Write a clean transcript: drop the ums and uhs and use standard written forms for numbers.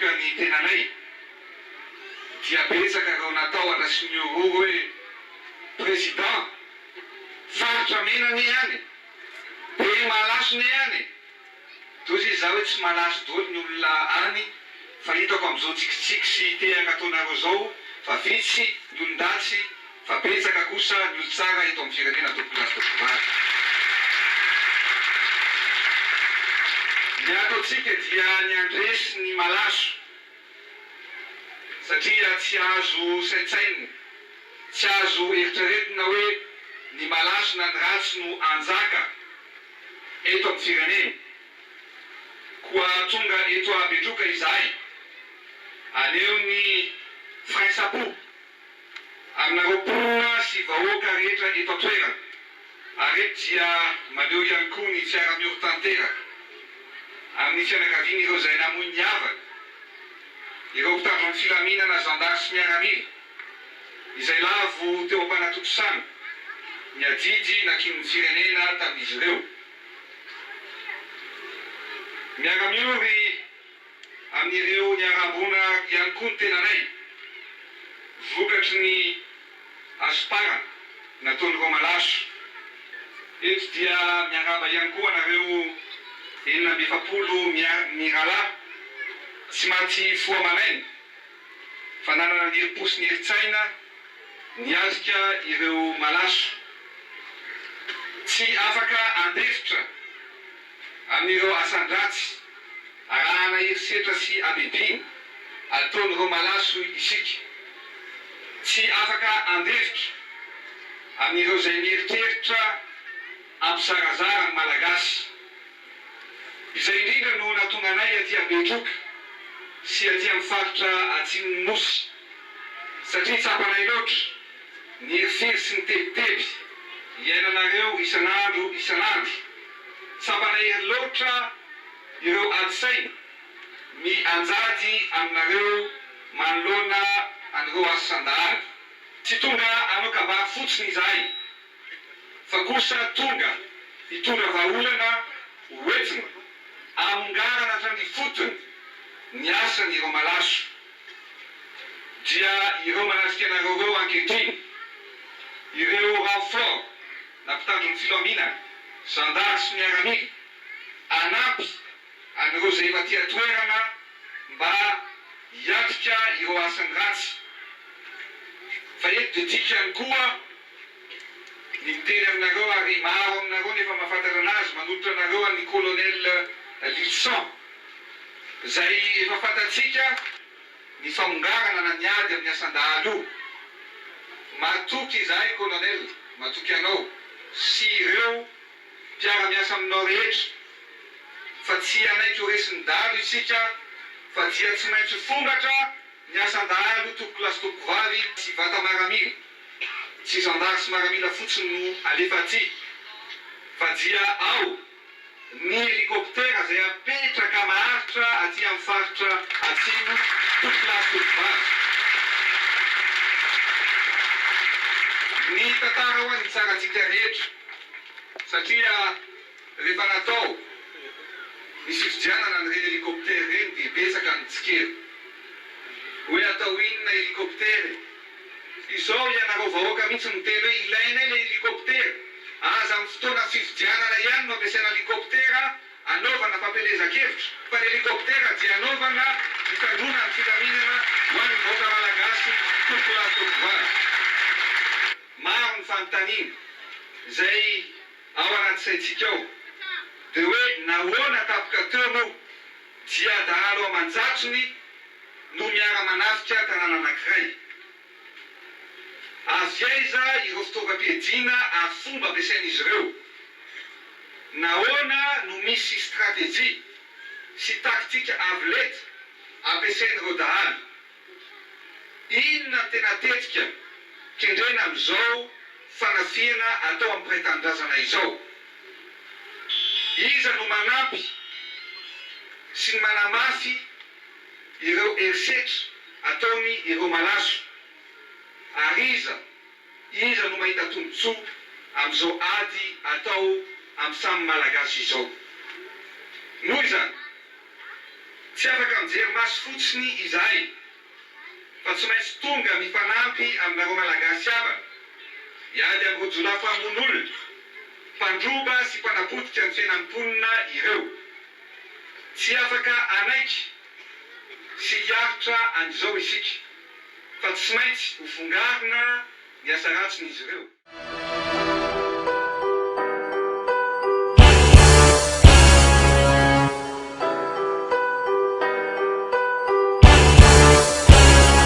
Betroka ny tenanay dia betsaka ireo natahotra sy nihorohoro hoe Président, faritra mena anie any e! Be malaso ne any e! Doza izy za hoe tsy malaso doly ny olona any fa hitako amzao tsikitsiky sy tehaka ataonareo zao fa vitsy ny olondatsy fa betsaka kosa ny olontsara eto am firenena tompokolahy sy tompokovavy. Ny ataontsika dia ny handresy ny malaso satria tsy azo saintsainina, tsy azo eritreretina hoe ny malaso na ny ratsy no hanjaka. eto amin'ny firenena. Koa tonga eto Betroka izahay haneho ny firaisam-po aminareo mponina sy vahoaka rehetra eto an-toerana ary eto dia maneho ihany koa ny fiara-miory tanteraka amin'ny fianakavian'ireo izay namoy ny havany, ireo mpitandro ny filaminana zandary sy miaramila. izay lavo teo am-panatontosana ny adidy nakinin'ny firenena tamin'izy ireo. Miara-miory amin'ireo niara-ambona ihany koa ny tenanay, vokatry ny hasomparana nataon'ireo malaso. Eto dia miarahaba ihany koa anareo 46 mirahalahy tsy maty fo aman'aina. fa nanana ny herim-po sy ny herin-tsaina niatrika ireo malaso. Tsy afaka handefitra amin'ireo asan-dratsy arahana herisetra sy habibiana ataon'ireo malaso isika. Tsy afaka handefitra amin'ireo izay mieritreritra hampizarazara ny Malagasy. Izay indrindra no nahatonga anay aty Betroka sy aty amin'ny faritra atsimon'ny Nosy, satria tsapanay loatra ny hirifiry sy ny tebiteby iainanareo isan'andro isan'andro. Tsapanay loatra ireo ady saina mianjady aminareo manoloana an'ireo asan-dahalo. Tsy tonga hanao kabary fotsiny izahay. fa kosa tonga hitondra vahaolana hoentina hamongarana hatrany ifotony ny asan'ireo malaso, dia ireo manatrika anareo ireo ankehitriny, ireo renfort na mpitandro ny filaminana, zandary sy miaramila, hanampy an'ireo izay efa aty an-toerana mba hiatrika ireo asany ratsy. Fa eto dia tiako ihany koa ny miteny aminareo ary maro aminareo no efa mahafantatra anazy, manolotra anareo an'i Colonel Lilson izay efa fantatsika ny famongarana na ny ady amin'ny asan-dahalo io. Matoky izahay Colonel, matoky anao sy ireo mpiara-miasa aminao rehetra fa tsy hanaiky ho resin'ny dahalo isika fa dia tsy maintsy ho fongatra ny asan-dahalo tompokolahy sy tompokovavy, tsy vata maramila, tsy zandary sy maramila fotsiny no alefa aty fa dia ao ny helicoptera izay apetraka maharitra aty amin'ny faritra atsimo tompokolahy sy tompokovavy. Ny tantara hoa ny tsara antsika rehetra. Satria rehefa natao ny fividianana an'ireny hélicoptère ireny dia betsaka ny tsikera. Hoe atao inona hélicoptère e? Izao ianareo vahoaka mihitsy miteny hoe ilainay ilay hélicoptère, aza amin'ny fotoana fividianana ihany no ampiasaina hélicoptère anaovana fampielezan-kevitra, fa ny hélicoptère dia anaovana hitandroana ny filaminana ho an'ny vahoaka malagasy tompokolahy sy tompokovavy. Maro ny fanontaniana izay ao anaty saintsika ao dia hoe nahoana tampoka teo moa dia dahalo aman-jatony no miara-manafika tanàna anankiray? Avy aiza ireo fitaovam-piadiana ary fomba ampiasain'izy ireo? Nahoana no misy stratejia sy taktika avo lenta ampiasain'ireo dahalo? Inona no tena tetika kendrena amin'izao fanafihana atao amin'ny mpiray tanindrazana izao? Iza no manampy sy ny manamafy ireo herisetra ataony ireo malaso? Ary iza iza no mahita tombotsoa amin'izao ady atao amin'ny samy Malagasy izao? Noho izany. Tsy afaka mijery maso fotsiny izahay fa tsy maintsy tonga mifanampy aminareo Malagasy havana hiady amin'ireo jiolahy mpamono olona, mpandroba sy mpanapotika ny fiainan'ny mponina ireo. Tsy afaka hanaiky sy hiaritra an'izao isika fa tsy maintsy ho fongarina ny asa ratsin'izy ireo.